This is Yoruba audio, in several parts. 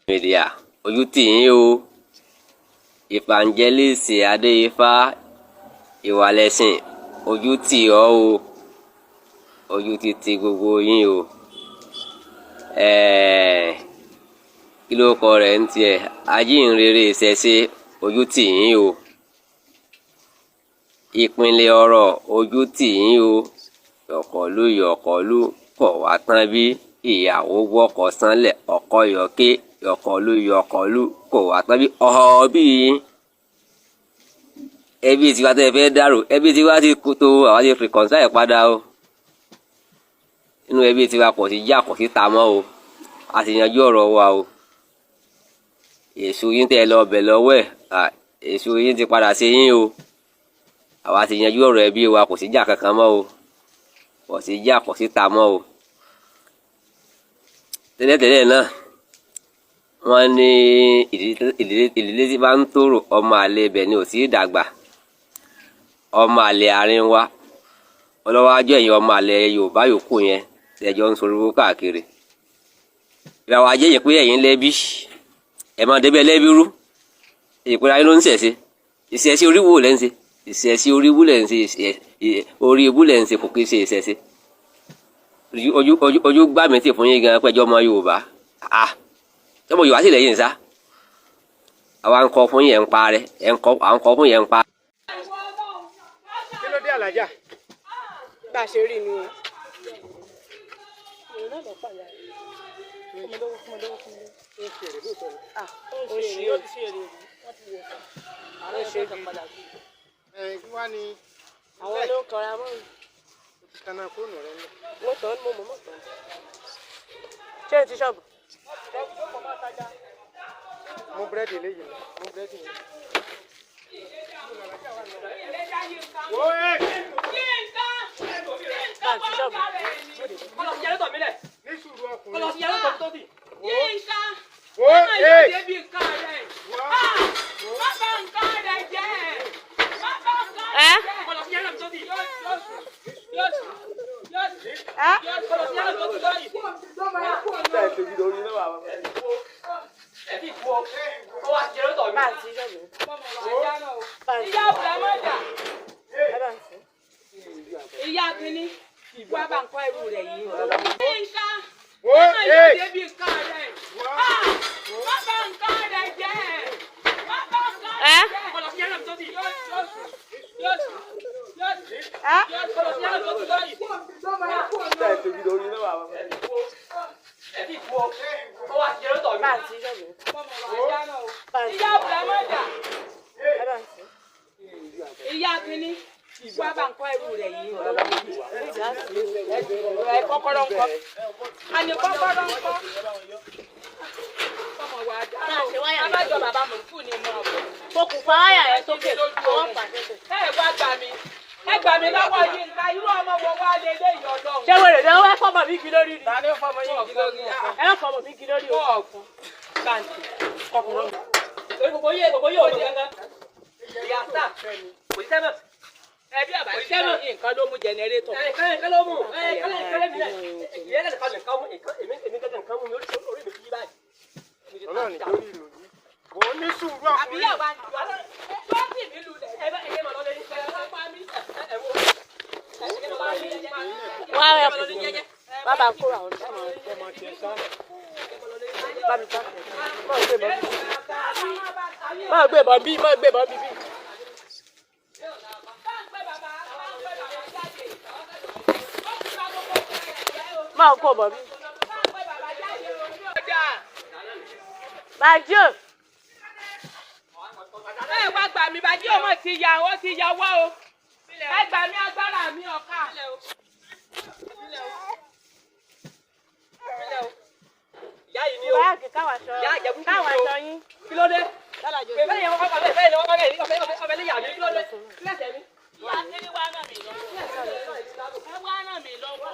Media, ojú tì yín o. Evangelist Adéifá Ìwàlẹ̀sìn, ojú tì ọ́ o, ojú ti ti gbogbo yín o. Kí ló kọ rẹ̀ ń tiẹ̀? Ajínrere ìṣẹ̀ṣe, ojú tì yín o. Ìpínlẹ̀ ọ̀rọ̀, ojú tì yín o. Yọ̀kọ̀lú yọ̀kọ̀lú kọ̀ wá tán bí ìyàwó gbọ́kọ̀ sánlẹ̀ ọkọ yọ̀ké. Yọ̀kọ̀lú yọ̀kọ̀lú kọ̀ wá tán bí ọ̀họ́ bí yín. Ẹbí tiwa tẹ́ fẹ́ dàrú, ẹbí tiwa ti kú tó, àwa ti reconcile padà o. Inú ẹbí tiwa kò sí jà, kò sí ta mọ́ o. A ti yanjú ọ̀rọ̀ wa o. Èso yín tẹ́ ẹ lọ bẹ̀ lọ́wọ́ ẹ̀, èso yín ti padà sí yín o. Àwa ti yanjú ọ̀rọ̀ ẹbí wa, kò sí jà kankan mọ́ o, kò sí jà, kò sí ta mọ́ o. Tẹ́lẹ̀tẹ́lẹ̀ náà, wọ́n ní ìdílé tí bá ń tòrò, ọmọ àlè ibẹ̀ ni ò sí dàgbà. Ọmọ àlè àárín wa ọlọ́wọ́ ajọ́ ẹ̀yìn, ọmọ àlè Yorùbá yòókù yẹn tẹ̀jọ́ ń sorowó káàkiri. Ìyàwó ajé yìí pé ẹ̀yin lẹ́bí ẹ̀ máa débẹ̀ lẹ́bí rú ìpínlẹ̀ ayé ló ń ṣẹ̀ṣe. Ìṣẹ̀ṣe orí wo lẹ́ ń ṣe? Ìṣẹ̀ṣe orí ibú lẹ́ ń ṣe, orí ibú lẹ́ ń ṣe, kò kí ṣe ìṣẹ̀ṣe. Ojú ojú ojú gbà mí tì fún yín gan pẹ́jọ́ ọmọ Yorùbá. Ah, tọ́mọ Yorùbá sì lẹ́yìn sá. Àwa ń kọ fún yín, ẹ̀ ń parẹ́, ẹ̀ ń kọ́, à ń kọ fún yín, ẹ̀ ń pa. Kí ló dé, alájà? Bá a ṣe rí ni o. Òun náà lọ pàyà rẹ̀. Fún mi lówó, fún mi lówó, fún mi lówó. Ó ń ṣe èrè lóòótọ́ ni. Ah, ó ń ṣe èrè, ó ti ṣe èrè rí. Wọ́n ti wọ̀ sàn. Àwọn ṣe gidi. Ẹ kí wá ní. Àwọn ló ń kanra mọ́ mi. O ti tanná fóònù rẹ ní. Mo tàn án, mo mọ̀ mọ̀ tàn. Ṣé o ti ṣọ́ọ̀bù? Mú búrẹ́dì eléyìí lọ, mú búrẹ́dì yìí. Wo ẹ Bá a ti ṣọ́ọ̀bù. Ní sùúrù, ọkùnrin. Yínká, Wo má ẹ yóò débi nǹkan rẹ̀. Má bà nǹkan rẹ̀ jẹ́. Má bà nǹkan rẹ̀ jẹ́. Yóò sùn, yóò sùn, Ẹ́ yóò sùn. Bá a ti ṣọ́ọ̀bù. Bá a ti Ìyá Bùrámọ́dà, ẹ bá ń sìn. Ìyá kínní, wá bá nǹkan ẹrù rẹ̀ yìí. Yínká, Wo má yóò ẹ débi nǹkan rẹ̀. Má bà nǹkan rẹ̀ jẹ́. Má bà nǹkan rẹ̀ Ẹ́ jẹ́. Yóò sùn, yóò sùn, yóò sùn. Ẹ́ Bá a ti ṣọ́ọ̀bù. Bá a ti Ìyá Bùrámọ́dà, ẹ bá ń sìn. Ìyá kínní, wá bá nǹkan ẹrù rẹ̀ yìí. Ẹ kọ́kọ́rọ́ ńkọ́? Àní kọ́kọ́rọ́ ńkọ́? Ọmọ wa dáná o. Abájọ bàbá Mọ̀fú ni mo ọ̀bọ̀. Fokùn fa wáyà yẹn sókè. Ọwọ́ fà sókè. Ẹ wá gbà mí. Ẹ gbà mí lọ́wọ́ Yínká, irú ọmọ wo wá lé léyìí Ọlọ́run? Ṣé wèrè ni wọ́n fẹ́ fọmọ mi kí lórí ni? Ta ni ó fọmọ yín kí lórí? Ẹ má fọmọ mi kí lórí o. Ọ̀fun. Báńkì. Gbogbo yé, gbogbo yé òdo gangan. Ìyá sá, kò sí sẹ́mọ̀. Ẹbí àbá nǹkan ló mú jẹnẹrétọ̀. Ẹ kálẹ̀ kálẹ̀ ó mú, ẹ kálẹ̀ kálẹ̀ mi lẹ̀. Ìyá kálẹ̀ kálẹ̀ nǹkan mú, èmi èmi gẹ́gẹ́ nǹkan mú mi, orí mi ti yí báyìí. Ọlọ́run ní lórí ìlú yìí. Wo, ní sùúrù, ọkùnrin. Àbíyá wa tó sì mí lulẹ̀. Ẹ bá ẹyẹ màá lọ lé ní Ẹ pa mí. ẹ wo. Wá ẹ kò wá bá kó àwọn ọmọ Ọmọ tiẹ̀ sá. bá mi ká. Má gbé bọ̀ bí, má gbé bọ̀ bí bí. Bá ń pẹ́ bàbá, bá ń pẹ́ bàbá jáde. Ó ti bá gbogbo ọkùnrin rẹ̀ jẹ́ o. Má kó bọ̀ bí. Bá ń pẹ́ bàbá jáde o. Ọjà. Bàjẹ́. Ẹ wá gbà mí, bàjẹ́ ọmọ ti ya, ó ti ya wá o. Ẹ gbà mí, agbára mi ọ̀ka. Ìyá yìí ni o. Báyà kí káwá aṣọ. Ìyá àjẹkù Káwá kì í o. aṣọ yín. Kí ló dé? Bẹ́ẹ̀ ni wọ́n kọ́ bẹ́ẹ̀ ni wọ́n kọ́ bẹ́ẹ̀ ni ọbẹ̀ lè yà mí. Kí ló dé? Kí lẹ́sẹ̀ mi? Ìyá kiri wá ràn mí lọ́wọ́. Ẹ wá ràn mí lọ́wọ́.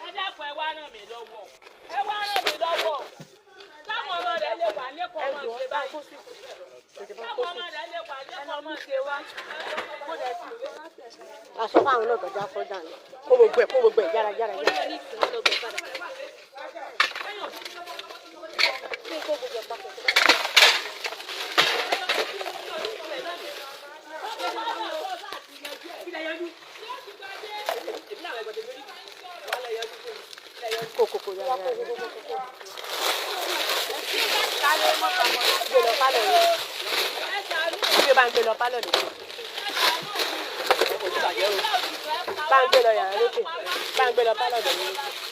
Ẹ dákun, ẹ wá ràn mí lọ́wọ́. Ẹ wá ràn mí lọ́wọ́. Táwọn ọmọ rẹ̀ lè wà lẹ́kọ̀ọ́ ọmọ ṣe báyìí. Táwọn ọmọ rẹ̀ lè wà lẹ́kọ̀ọ́ ọmọ ṣe wá. Aṣọ fáwọn náà tọ́jú afọ́jà ni. Kó gbogbo ẹ̀, kó gbogbo ẹ̀, yára yára yára. Kí n kó gbogbo ẹ̀ papọ̀ tó bá. Kó kó kó yára yára. Gbé lọ pálọ̀ yìí. Bí o bá ń gbé lọ pálọ̀ lókè. Bá ń gbé lọ yàrá lókè. Bá ń gbé lọ pálọ̀ lókè.